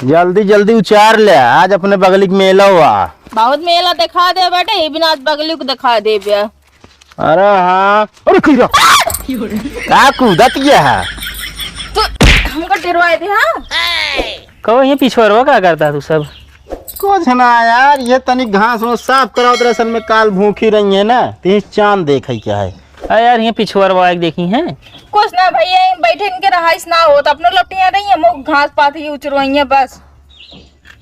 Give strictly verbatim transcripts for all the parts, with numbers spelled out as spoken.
जल्दी जल्दी उचार ले, आज अपने बगली के मेला हुआ। बहुत मेला देखा दे बेटे, ये बिना आज बगली को देखा दे बे। अरे हाँ, अरे कही रहा। का कूदत गया है? तू हमको डरवाए दे, हाँ? कहो, ये पिछुआरवा का करता तू सब? कुछ ना यार, ये तनिक घास वो साफ करावत रहे, असल में काल भूखी रही है ना, तीस चांद देखे क्या है। अरे यार, ये पिछुआरवा एक देखी है। कुछ ना भैया, ये बैठे इनके रहाइश ना हो, तो अपने लपटिया रही है, मुँह घास पात ही उचरवाई है बस।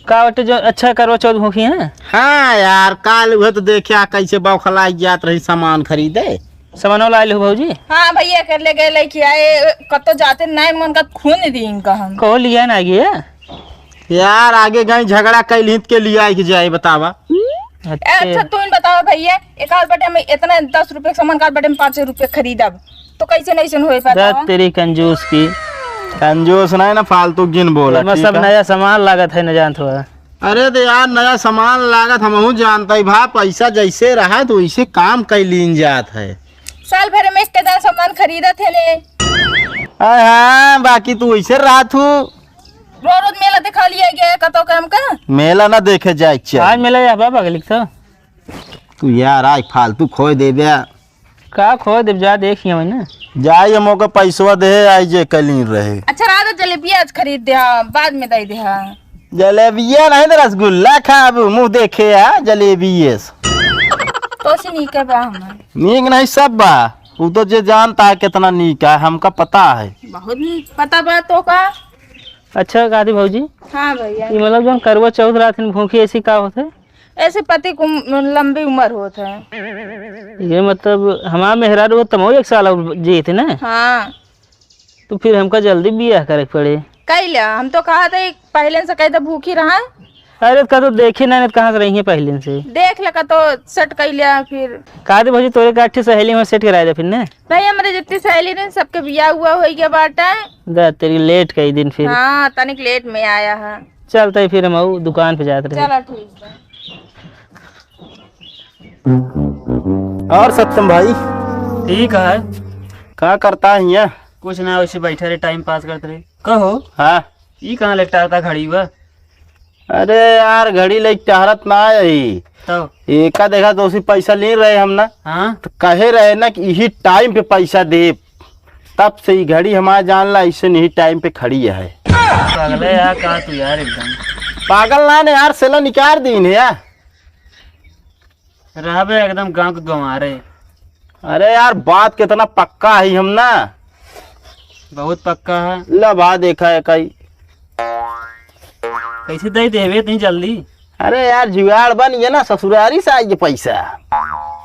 का बटे जो अच्छा करवा चौथ भूखी है? हाँ यार, काल वह तो देखा कैसे बौखलाई जात रही सामान खरीदे। सामानो लाइल हो भौजी? हाँ भैया, कर ले गए लेके आए, कतो जाते नहीं मन का खून दी इनका हम। कहो लिया ना गया? यार आगे गई झगड़ा कैल हित के लिया के जाए बतावा। ए, अच्छा। अच्छा तू ही बताओ भैया, एक आध बटे में इतना दस रुपये के सामान, एक आध बटे में पाँच रुपये खरीदब, तो कैसे नहीं सुन होए दा बतावा? तेरी कंजूस की। कंजूस नहीं ना, फालतू जिन बोला, एमा ठीक सब है? नया सामान लागत है, न जानत हो। अरे तो यार, नया सामान लागत हमहू जानत है भा, पैसा जैसे रहा तो वैसे काम कैलीन जात है। साल भर में एक हजार सामान खरीदत है ने। अरे हाँ, बाकी तू वैसे रहत हूँ। रोज रोज मेला दिखा लिया गया है, कतो काम का? मेला ना देखे जाए के चाही। आज मेला या बाबा के लिख तो। तू यार आज फालतू खोए देबे। का खोए देब, जा देखिए वही ना। जाई हम ओके पैसवा दे, आई जे कलीन रहे। अच्छा राधा जलेबी आज खरीद दे, हाँ, बाद में दे दे, हाँ। जलेबिया नहीं तो रसगुल्ला खाबू, मुँह देखे आ जलेबिये से। तो से नीक बा हमार। नीक नहीं सब बा, उ तो जे जानता है कितना नीक है, हमका पता है। बहुत नीक पता बा तो का। अच्छा कादी भौजी। हाँ भैया। ये मतलब जौन करवा चौथ रात में भूखी ऐसी का होत है? ऐसे पति को उम-, लंबी उम्र होत है। ये मतलब हमार मेहरारू हो तमो एक साल और जीत ना। हाँ। तो फिर हमका जल्दी बियाह करे के पड़े। कई ले, हम तो कहा था एक पहले से कह दे भूखी रहा। अरे का तो देखे ना, नहीं तो कहाँ से रही है पहले से। देख लगा तो सेट कर लिया फिर। कादी भौजी तोरे का अच्छी सहेली में सेट कराए दे फिर ने। भाई हमारे जितनी सहेली रहे सबके बियाह हुआ हो गया बाटा। दा तेरी लेट कई दिन फिर। हाँ तनिक लेट में आया है। चलते ही फिर हम आऊ दुकान पे जात रहे। चला ठीक है। और सत्यम भाई? ठीक है। का करता है यहाँ? कुछ ना, वैसे बैठा रहे, टाइम पास करते रहे। कहो। हाँ। ई कहाँ लेटा था घड़ी बा? अरे यार, घड़ी लेके टहरत ना आई। तो? एका देखा तो उसी पैसा ले रहे हम ना। हाँ। तो कहे रहे ना कि यही टाइम पे पैसा दे। तब से ई घड़ी हमारा जान ला, ऐसे नहीं टाइम पे खड़ी है। पागल है यार, का तू यार एकदम। पागल ना ने यार, सेला निकाल दीन है यार। रहबे एकदम गाँव के गंवारे। अरे यार, बात कितना पक्का है हम ना। बहुत पक्का है। ला भा देखा है कई। कैसे दे देबे इतनी जल्दी? अरे यार, जुगाड़ बन गया ना, ससुरारी से आई ये पैसा।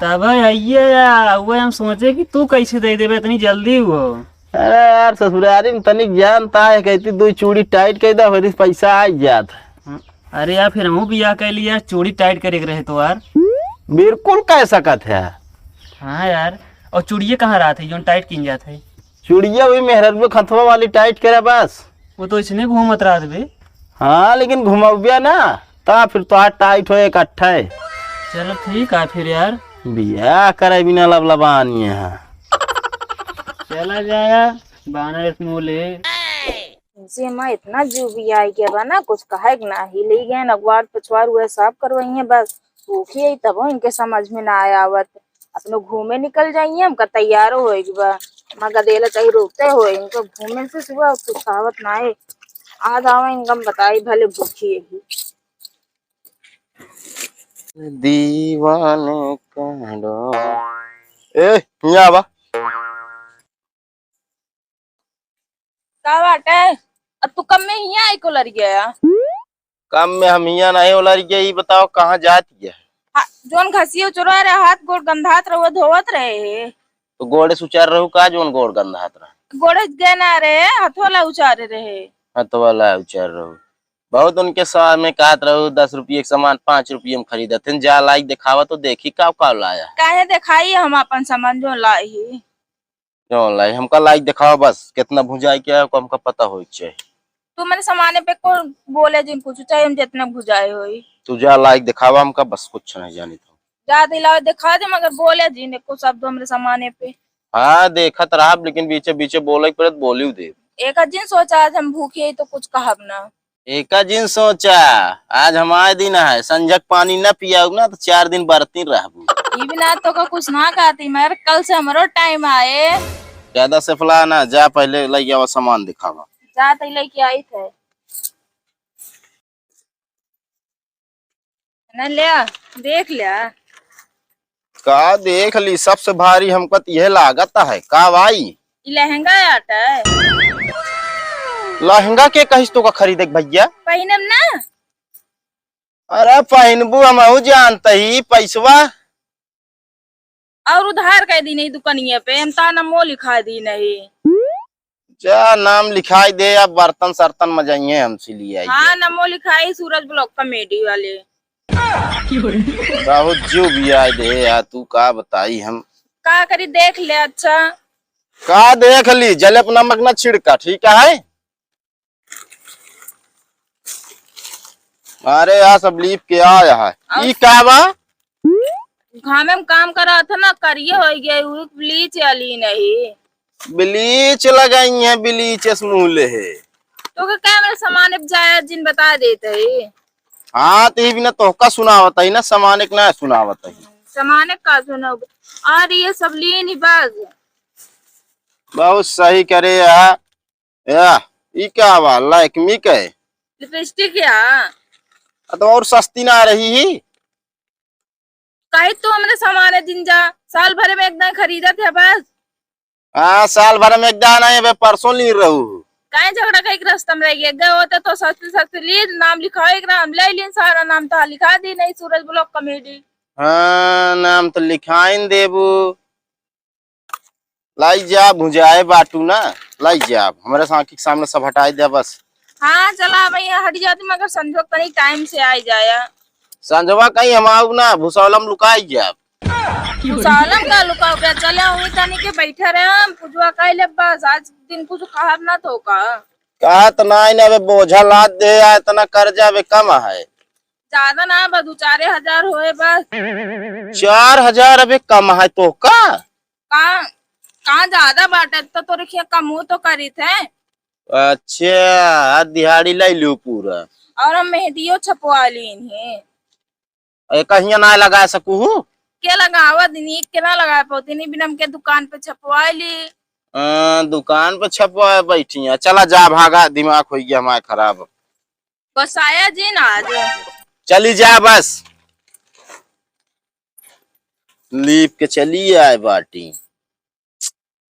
तब आइए यार, वो हम सोचे कि तू कैसे दे देबे इतनी जल्दी वो। अरे यार, ससुरारी में तनिक जानता है, कहती दो चूड़ी टाइट कर दो, फिर पैसा आ जात। हाँ, अरे यार, फिर हमहू बियाह कर लिया, चूड़ी टाइट करे के रहे तो यार। बिल्कुल कह सकत है। हाँ यार, और चूड़िया कहाँ रहत है, जोन टाइट किन जात है? चूड़िया वही मेहररुआ खथवा वाली टाइट करे बस। वो तो इसने घूमत रहत बे। हाँ, लेकिन घुमौबिया ना, ता फिर तोहार टाइट हो इकट्ठा है। चलो ठीक है फिर यार। बियाह करे बिना लबलबानी है। चला जाया, बानर मूले। इनसे मैं इतना जुबियाई के बा ना, कुछ कहे के नाही। ले गए अखबार पछवार हुए साफ करवाइए बस। भूखी है तबो इनके समझ में ना आया आवत। अपनो घूमे निकल जाइए, हमका तैयारो होए के बा। मैं गदेला चाहे रोकते हो, इनको घूमे से सुबह कुछ आवत ना है। आज आवे इनका हम बताई भले भूखी है। दीवाने का डर। ए, हियाँ आवा। का बाटे? अब तू कम में हियाँ आई को लड़ गया? कम में हम हियाँ नहीं उलर गया, ई बताओ कहाँ जात गया? हाँ, जोन घसिया उचरवा रहे, हाथ गोड़ गंधात रहुआ, धोवत रहे। तो गोड़े से उचार रहू का, जोन गोड़ गंधात रहा? गोड़े गए ना रहे, हथवा ला उचारे रहे। हथवा ला उचार रहू। बहुत उनके सामने कहत रहू, दस रुपये के सामान पाँच रुपये में खरीदत हैं, जा लाइक दिखावा तो देखी का का लाया। काहे दिखाई हम अपन सामान जो लाई ही? जौन लाई, हमका लाइक दिखावा बस, कितना भुजाई के है, हमका पता होई के चाही। तू मेरे सामाने पे को बोले जिन कुछ, चाहे हम जितना भुजाए होई। तू जा लाइक दिखावा हमका, बस कुछ नहीं जानी तो। जा दिलावे दिखा दे, मगर बोले जिन एको शब्द हमरे सामाने पे। हाँ, देखत रहब, लेकिन बीचे बीचे बोले के पड़त, बोलियो देब। एक जिन सोचा आज हम भूखे ही तो कुछ कहब ना। एका जिन सोचा, आज हमारे दिन है, संझक पानी न पियाऊ ना तो चार दिन बरती रहबू। ई बिना तो का कुछ ना कहती, मगर कल से हमरो टाइम आए। ज्यादा सेफला ना, जा पहले लइ आवा सामान दिखावा। जा तई लइके आई थे। न ले, देख ले। का देख ली, सबसे भारी हमका त यह लागत है। का भाई? ई लहंगा आटा है। लहंगा के कहिस तो का खरीदे के भैया? पहिनम ना। अरे पहिनबू, हमहू जानत ही पैसवा। और उधार कह दी नहीं दुकनिया पे, हम ता नमो लिखा दी नहीं। जा नाम लिखाई दे, अब बर्तन सर्तन मजाइए हमसे लियाई हाँ, दे। नमो लिखाई सूरज ब्लॉक कॉमेडी वाले। बहुत जो भी आए दे यार, तू का बताई हम। का करी देख ले। अच्छा का देख ली, जलेब नमक ना छिड़का, ठीक है? अरे यार, सब लीप के आया है। और ई का बा? घामे में काम करा था ना, करिए हो गया, उ ब्लीच वाली नहीं। ब्लीच लगाई है, ब्लीच समूले है। तो के क्या मेरे सामान अब जाया जिन बता देते है। हाँ, तो ये बिना तोहका सुनावत है ना, सामान एक ना सुनावत है। सामान एक का सुनाओ? और ये सब लीन ही बस। बहुत सही करे यार। या, ई का बा? लैक्मी के? लिपस्टिक या? आ, तो और सस्ती ना रही ही? काहे तू हमरे सामान दिन जा, साल भर में एक दाई खरीदत है बस। हाँ, साल भर में एक दाई नहीं, अबे परसों ली रहू। काहे झगड़ा कहीं के रास्ता में रह गया? गए होते तो सस्ती सस्ती ली, नाम लिखाओ एक नाम, ले लीन सारा नाम तो लिखा दी नहीं, सूरज ब्लॉक कॉमेडी। हाँ, नाम तो लिखाइन देबू। लाई जा, भुजाए बाटू ना, लाई जा, हमरे आँखी के सामने सब हटाई दे बस। हाँ, चला, अब यहाँ हट जाती, मगर संझो तनी टाइम से आई जाया। संझवा कहीं हम आऊ ना, भुसौलम लुकाई जाब। भुसौलम का लुकाओ बे? चले, वहीं तनी के बैठे रहे हम, पूजवा कह ले बस, आज दिन कुछ कहब ना तो का। कहा तो ना, ना बे, बोझा लाद दे, आ इतना कर्जा बे कम है। ज्यादा ना बा, दो चारे हजार होए बस। चार हजार अबे कम है तो का? का, का ज्यादा बाटे तो तोरे खिया कमो तो करित है। अच्छा, आज दिहाड़ी लाई लू पूरा। और हम मेहंदियो छपवा लीन है। ए, कहिया ना लगा सकू हूँ? के लगावा दिनी, के ना लगा पाती, नहीं बिना हमके दुकान पे छपवा ली। हाँ, दुकान पे छपवा बैठी है। चला जा भागा, दिमाग हो गया हमारा खराब। गोसाया जी ना आज। चली जा बस। लीप के चली आए बाटी।